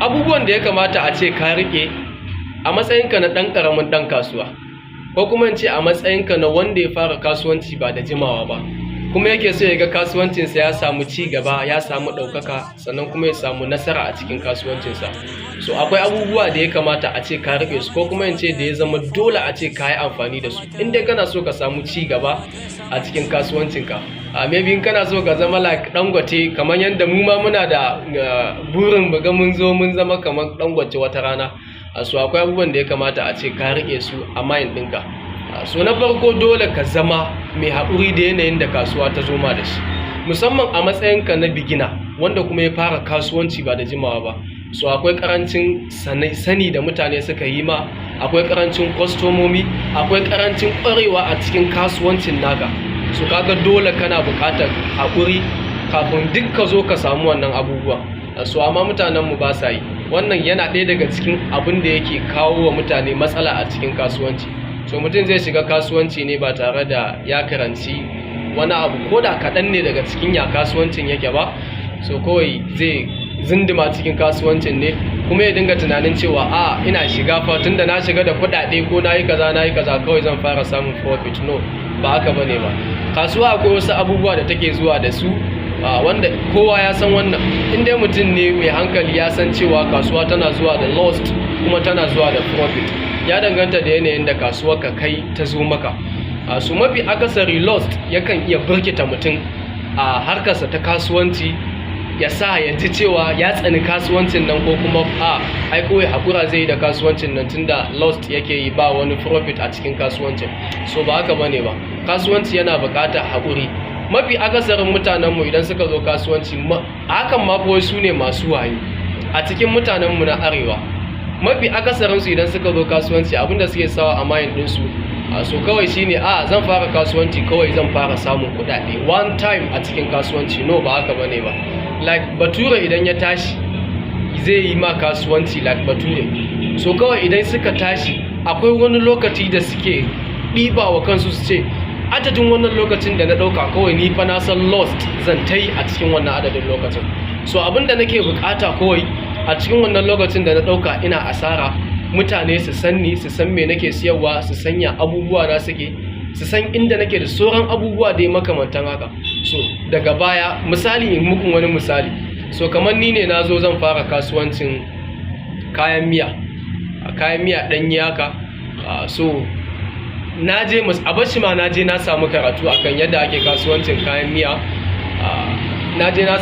Abubuwan da ya kamata a ce ka riƙe a matsayinka na ɗan ƙaramin ɗan kasuwa, ko kuma in ce a matsayinka na wanda ya fara kasuwanci ba da jimawa ba, kuma yake so ya ga kasuwancinsa ya samu ci gaba, ya samu ɗaukaka, sannan kuma ya samu nasara a cikin kasuwancinsa. So akwai abubuwa da ya kamata a ce ka riƙe su, ko kuma in ce da ya zama dole a ce ka yi amfani da su in dai kana so ka samu ci gaba a cikin kasuwancinka. Maybe in kana so ka zama like Dangote, kamar yadda mu ma muna da burin mu ga mun zo mun zama kamar Dangote wata rana. So akwai abubuwan da ya kamata a ce ka riƙe su a mind ɗinka. So na farko, dole ka zama mai haƙuri da yanayin da kasuwa ta zo ma da shi, musamman a matsayinka na beginner wanda kuma ya fara kasuwanci ba da jimawa ba. So akwai ƙarancin sani da mutane suka yi ma, akwai ƙarancin kwastomomi, akwai ƙarancin ƙwarewa a cikin kasuwancin naka. So kaga dole kana buƙatar haƙuri kafin duk ka zo ka samu wannan abubuwan. So amma mutanenmu ba sa yi wannan. Yana ɗaya daga cikin abin da yake kawo wa mutane matsala a cikin kasuwanci. So mutum zai shiga kasuwanci ne ba tare da ya karanci wani abu ko da kaɗan ne daga cikin ya kasuwancin yake ba. So kawai zai zindima cikin kasuwancin ne, kuma ya dinga tunanin cewa, "A, ina shiga fa, tunda na shiga da kuɗaɗe ko na yi kaza, na yi kaza, kawai zan fara samun profit." No, ba haka bane ba. Kasuwa akwai wasu abubuwa da take zuwa da su, wanda kowa ya san wannan. In dai mutum ne mai hankali, ya san cewa kasuwa tana zuwa da lost kuma tana zuwa da profit. Ya danganta da yanayin da kasuwar ka kai ta zo maka. Su mafi akasari lost yakan iya birkita mutum a harkarsa ta kasuwanci, ya sa ya ji cewa ya tsani kasuwancin nan, ko kuma a ai kawai hakura zai yi da kasuwancin nan tunda lost yake yi, ba wani profit a cikin kasuwancin. So ba haka bane ba. Kasuwanci yana buƙatar haƙuri. Mafi akasarin mutanenmu idan suka zo kasuwanci, hakan ma fa su ne masu wayo a cikin mutanenmu na Arewa, mafi akasarinsu idan suka zo kasuwanci, abinda suke sawa a mind ɗinsu a so kawai shine, "A, zan fara kasuwanci, kawai zan fara samun kuɗaɗe one time a cikin kasuwanci." No, ba haka bane ba. Like Bature idan ya tashi zai yi ma kasuwanci, like Bature, so kawai idan suka tashi, akwai wani lokaci da suke ɗiba wa kansu, su ce, "Adadin wannan lokacin da na ɗauka, kawai ni fa na san lost zan ta yi a cikin wannan adadin lokacin. So abin da nake bukata kawai a cikin wannan lokacin da na ɗauka ina asara, mutane su san ni, su san me nake siyarwa, su sanya abubuwa na suke, su san inda nake da sauran abubuwa dai makamantan haka." So daga baya, misali, in muku wani misali, so kamar ni ne na zo zan fara kasuwancin kayan miya, kayan miya ɗanye haka. So na je a bashi ma na je na samu karatu akan yadda ake kasuwancin kayan miya. Na je na